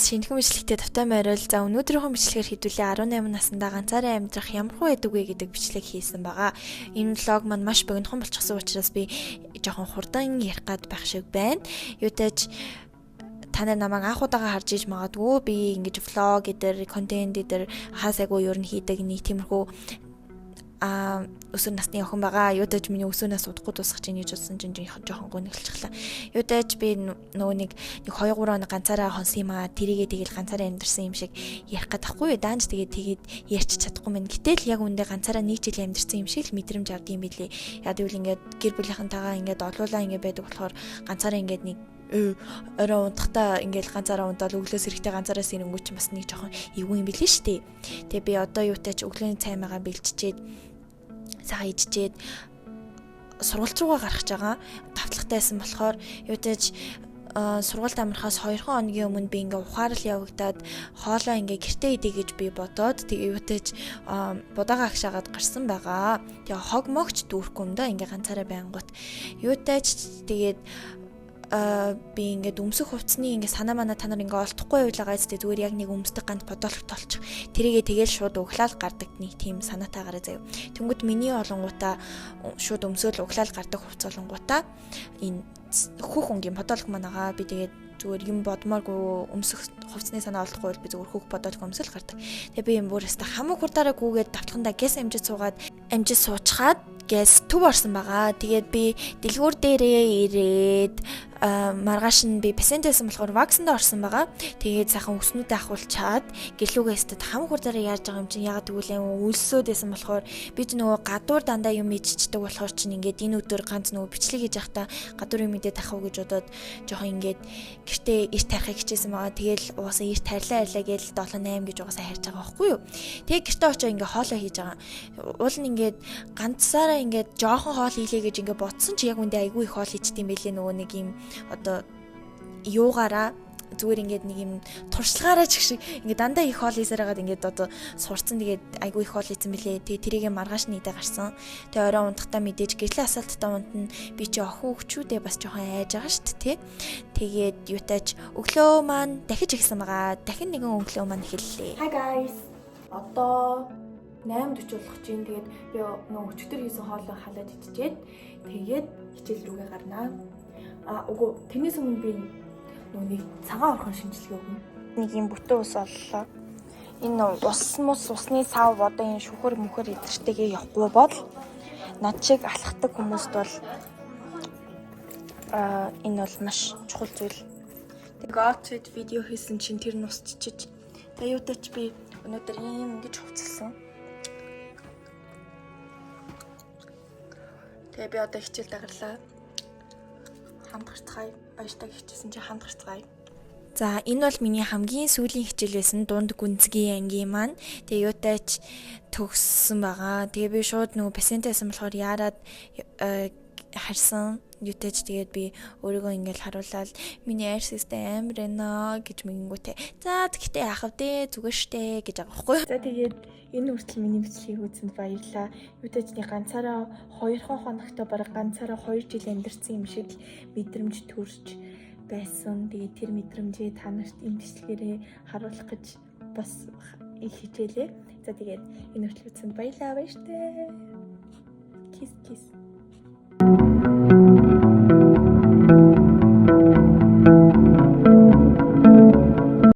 Шинэхэн бичлэгтээ тавтай морил. За, өнөөдрийнхөө бичлэгээр хэдүүлээ 18 наснда ганцаараа амьдрах ямар хүү байдаг вэ гэдэг бичлэг хийсэн байгаа. Энэ vlog маань маш богинохон болчихсон учраас би жоохон хурдан ярих гад байх шиг байна. Юутай ч та нар намайг анх удаага харж иж магадгүй, би ингэж vlog эдэр, контент эдэр хаасайгүй ер нь хийдэг нэг тиймэрхүү өсвөр насны охин байгаа. Юудаж миний өсвөр нас удахгүй дуусах чинь гэж бодсон чинь жоохон гонхолчихлаа. Юудаж би нөгөө нэг нэг 2 3 хоног ганцаараа хонсон юм аа. Тэрийгээ тэгэл ганцаараа амьдарсан юм шиг ярих гээд тахгүй юу. Даанч тэгээд ярьч чадахгүй мэн. Гэтэл яг үндэ ганцаараа нэг жил амьдарсан юм шиг л мэдрэмж авд юм билээ. Яг гэвэл ингээд гэр бүлийнхэнтэйгээ ингээд олуулаа ингээд байдаг болохоор ганцаараа ингээд нэг орой унтахтаа ингээл ганцаараа унтаал, өглөөс эрэхтэй ганцаараа сэрэнгүү чинь бас нэг жоохон эвгүй юм билээ шүү дээ. Тэгээ би одоо юутай ч өглөөний цай магаа бэлтжээд, сайхан иччээд сургалт руугаа гарах гэж байгаа. Давтлагатай байсан болохоор юутай ч сургуульд амрахаас 2 хоногийн өмнө би ингээ ухаарал явагдаад хоолоо ингээ гэртээ идэ гэж би бодоод, тэгээ юутай ч будаага агшаагаад гарсан байгаа. Тэгээ хог могч дүүрхгүй юм да, ингээ ганцаараа байнгут. Юутай ч тэгээд би ингээд өмсөх хувцсны ингээд санаа манаа та нар ингээд олдохгүй байлаа гайз, зүгээр яг нэг өмсдөг ганц подолк толчих. Тэрийгээ тэгэл шууд углаал гардаг нэг тийм санаатаагаараа заяа. Тэнгүүд миний олонгуудаа шууд өмсөөл углаал гардаг хувцас олонгуудаа энэ хөх өнгийн подолк манагаа би тэгээд зүгээр юм бодмооргүй, өмсөх хувцсны санаа олдохгүй бол би зүгээр хөх подолк өмсөл гардаг. Тэгээ би юм бүр өстө хамаг хурдаараа гүгээд давтахандаа гэс амжиж суугаад, амжиж суучхаад гэс төв орсон байгаа. Тэгээд би дэлгүүр дээрээ ирээд маргааш нь би пациент байсан болохоор вакцинд орсон байгаа. Тэгээд сайхан өснүүдээ ахуулчаад гэрлүүгээ өстөд хамаг хурдаараа яаж байгаа юм чинь, ягаад гэвэл юм өлсөөд байсан болохоор би ч нөгөө гадуур дандаа юм иччихдэг болохоор чинь ингээд энэ өдөр ганц нөгөө бичлэг хийж явахдаа гадуур юм идэ тахав гэж бодоод жоохон ингээд гэртээ эрт тарихыг хичээсэн байгаа. Тэгэл угаасаа эрт тарилаа арилаа гээл 7 8 гэж угаасаа харж байгаа байхгүй юу. Тэгээ гэртээ очоо ингээ хоолоо хийж байгаа. Уул нь ингээд ганцаараа ингээд жоохон хоол хийлээ гэж ингээ бодсон чи яг үндэ айгүй их хоол хийчихдээ юм байлээ, нөгөө нэг юм одоо юугаараа зүгээр ингээд нэг юм туршлагаараа ч шиг ингээд дандаа их хоол хийсээр хагаад ингээд одоо сурцсан, тэгээд айгүй их хоол хийсэн мөлий. Тэгээд тэрийг маргааш нийтээ гарсан. Тэгээд орой унтахтаа мэдээж гэрлээ асаалттай унтна. Би чи охин хөвчүүдээ бас жоохон айж байгаа шүү дээ, тий. Тэгээд юутай ч өглөө маань дахиж ихсэн байгаа. Дахин нэгэн өглөө маань эхэллээ. Hi guys. Одоо 8:40 болох чинь, тэгээд би нөгөө өчигдөр хийсэн хоолоо халаад идчихэд тэгээд хичээл рүүгээ гарнаа. А үгүй, тэрнээс өмнө би нөгөө нэг цагаан орхон шинжилгээ өгнө. Нэг юм бүтэн ус оллоо. Энэ ус мус, усны сав, одоо энэ шүхэр мөхөр эдэртэйгээ явахгүй бол над шиг алхдаг хүмүүст бол энэ бол маш чухал зүйл. Тэг outfit видео хийсэн чинь тэр нь устчиж. Тэгээ юутай ч би өнөөдөр ийм ингэж хувцалсан. Тэгээ би одоо хичээл дагарлаа. Хамт гарцгаая. Баяртай хичээсэн чи хамт гарцгаая. За, энэ бол миний хамгийн сүүлийн хичээл байсан, дунд гүнзгий ангийн маань. Тэгээ юутай ч төгссөн байгаа. Тэгээ би шууд нөгөө пациент байсан болохоор яарад харсан. Юутай ч тэгээд би өөрийгөө ингээл харуулаад миний арьс өстэй амар байна гэж мэгэнгүүтээ. За, тэгтээ яах вэ, зүгээр штэ гэж байгаа байхгүй юу. За, тэгээд энэ хүртэл миний бичлэгийг үзсэнд баярлалаа. Юутай ч нэг ганцаараа 2 хоногтой бараг ганцаараа 2 жил амьдарсан юм шиг мэдрэмж төрж байсан. Тэгээд тэр мэдрэмжээ та нарт энэ бичлэгээрээ харуулах гэж бас их хичээлээ. За, тэгээд энэ хүртэл үзсэнд баярлалаа. Баяртай. Kiss kiss.